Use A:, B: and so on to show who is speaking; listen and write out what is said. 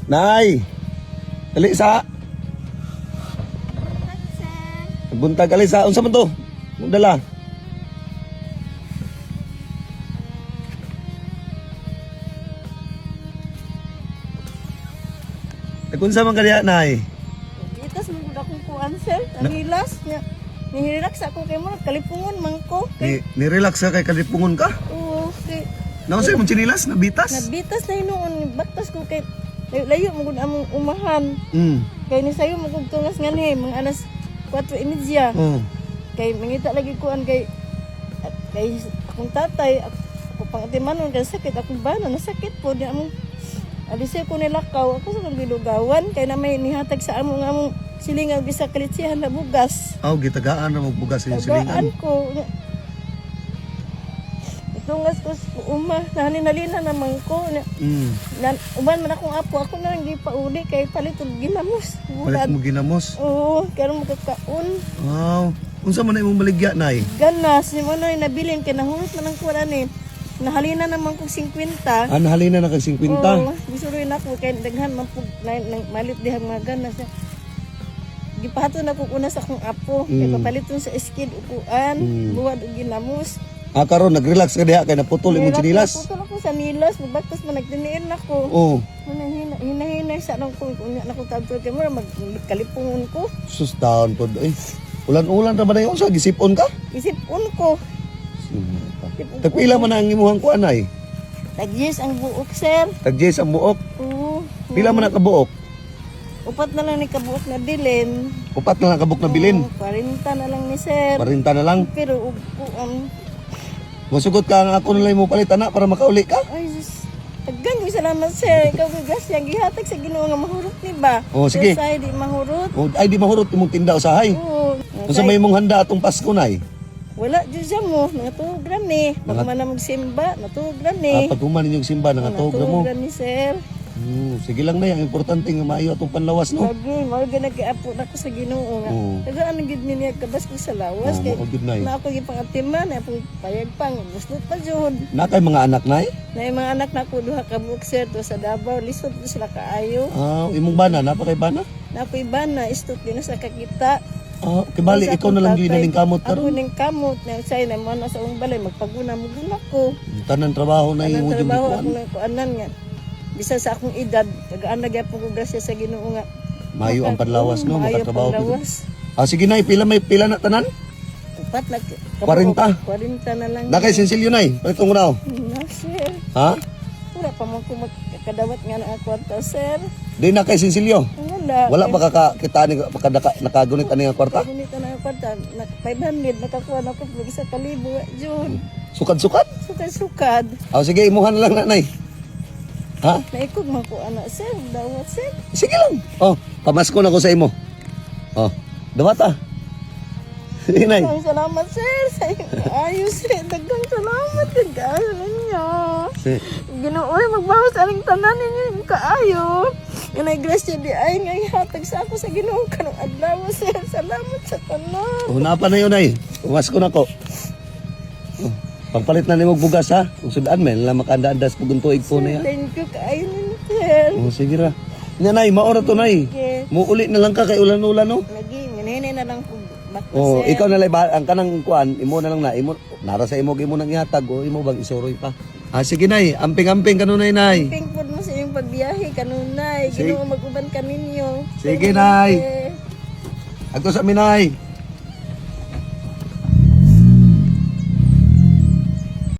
A: Nay! Dali sa! Buntag Alisa, unsa man to? Mong dala. Unsa man kaniya, Nay?
B: Itas mo gud akong kuan, sir. Nanilas nya. Nihirelax ako kay mo kalipungon man ko. Kay
A: Ni, ni-relax ka kay kalipungon ka?
B: Oo, kay
A: Naunsa imong tsinilas nabitas?
B: nabitas na hinuon baktas ko kay layo, layo mo gud among umahan. Kay ni sayo mo gud tungas nganhi mga alas 4:30.
A: Oh.
B: Kay mangita lagi kuan kay at kay akong tatay ako, ako pang atimanon kay sakit akong bana nasakit po di among alisi ko nilakaw ako sa kong gilugawan kay na may nihatag sa amo nga among silingaw gisa kalitsihan na bugas.
A: Aw, gitagaan na magbugas sa iyong silingan.
B: Tagaan ko. Itungas ko sa uma, nahalinalina naman ko. Na, uban man akong apo, ako na lang gipauli kay palit og ginamos.
A: Palit
B: Bulat.
A: mo ginamos.
B: Oo, karon makakaon.
A: Aw, unsa man na imong baligya, Nay?
B: Ganas, ni mo na nabilin kay nahulot man ang kuwan ni. Nahalina naman kog 50.
A: Ah, nahalina na kag 50.
B: Oo, gisuroy na ako kay daghan man pug na, na, malit dihang mga ganas. Gipahaton ako una sa akong apo, kay papaliton sa skid upuan, buwad og ginamos.
A: Ah, karon nag-relax ka diha kay naputol imong tsinilas.
B: Putol ako sa nilas, magbaktas man nagtiniin ako.
A: Oh,
B: Hina hinahinay sa nang ko unya na ko kadto kay mura magkalipungon ko.
A: sus taon pod eh. Ulan-ulan ra ba na yun? Sa gisipon ka?
B: Isipon ko.
A: Tagpila man ang imuhang kuan ay?
B: Tagyes ang buok, sir.
A: Tag-jess ang buok.
B: Oo.
A: Pila man ang kabuok?
B: Upat na lang ni kabuok na bilin.
A: Upat na lang kabuk na bilin.
B: Oo, 40 na lang ni sir.
A: 40 na lang.
B: Pero ug kuan.
A: Masugot ka ang ako na lang mo palit ana para makauli ka.
B: Ay sus. Daghan ko salamat, sir. Ikaw ko grasya gihatag sa Ginoo nga mahurot ni ba?
A: Oo, sige.
B: Pero sa di mahurot.
A: O, ay di mahurot imong tinda usahay.
B: Oo.
A: Unsa may imong handa atong Pasko nay?
B: Wala jud siya mo, natuog ra ni. Pag man na magsimba, natuog ra ni.
A: Ah, pag human ninyong simba nangatog ra mo.
B: Natuog ra ni, sir.
A: Sige lang nay, ang importante nga maayo atong panlawas no.
B: Lagi, mao gyud nagkiapo na ko sa Ginoo nga.
A: Oo.
B: Tagaan gyud ni niya kabas ko sa lawas
A: Oo,
B: kay
A: mao gyud, Nay.
B: na ako gipangatiman, na akong payag pang gusto pa jud.
A: Na kay mga anak nay?
B: Na yung mga anak na ko duha ka buok, sir, to sa Davao, lisod po sila kaayo.
A: Ah, imong bana na pa kay bana?
B: Na ako'y bana, istot din na sa kakita.
A: Ah, kibali
B: Sa
A: ikaw
B: akong
A: na lang gyud
B: tatay,
A: ning kamot
B: Ako
A: karon.
B: ning kamot na say na mo na sa akong balay magpaguna mo guna ko.
A: Tanan trabaho na
B: Anang
A: imong jud
B: trabaho
A: gikuan.
B: ako nang kuanan nga. Bisa sa akong edad, tagaan na gyapon ko grasya sa Ginoo nga.
A: Maayo ang panlawas no,
B: Maayo ang
A: makatrabaho gyud.
B: panlawas.
A: Ah, sige nay, pila may pila na tanan?
B: Upat na
A: 40?
B: 40 na lang.
A: Na kay sinsilyo nay, palitong ko na. oh.
B: Na, sir.
A: Ha?
B: Wala pa man ko magkakadawat nga na ang kwarta, sir.
A: Di na kay sinsilyo.
B: Wala.
A: Wala pa kakakita ni pakadaka nakagunit ani nga kwarta.
B: Kagunit na ang kwarta. Na, 500 nakakuha na ko isa kalibo. Jud.
A: Sukad-sukad.
B: Sukad-sukad.
A: Ah, sige, imuhan na lang nanay. Ha?
B: Naikog man ko ana, sir. Dawat, sir.
A: Sige lang. Oh, pamasko na ko sa imo. Oh, dawata. Sige, nay.
B: Daghang salamat, sir. Sa iyong ayos, sir. Daghang salamat. Kagaayo ninyo.
A: Sige.
B: Ginoo, magbawas aning tanan ninyo yung kaayo. Nga grasya di ay nga ihatag sa ako sa Ginoo karong adlaw, sir. Salamat sa tanan.
A: Oh, napa na yun, nay. Pamasko na ko. Oh, pagpalit na nimo og bugas ha. Kung sudan man lang makaanda-andas pug tuig po na ya.
B: Thank you kaayo ninyo, sir.
A: Oh, sige ra. Nya nay, maora to nay.
B: Okay.
A: Muuli na lang ka kay ulan-ulan no.
B: Lagi, manhinay na lang kung bakla,
A: Oh,
B: sir.
A: ikaw na lang ba ang kanang kuan, imo na lang na imo nara sa imo imo nang ihatag o imo bang isuroy pa. Ah, sige nay, amping-amping kanunay nay.
B: Pink po mo sa iyong pagbiyahe kanunay.
A: Sige.
B: Ginoo mag-uban ka ninyo.
A: Sige, Nay.
B: Sir.
A: Agto sa minay.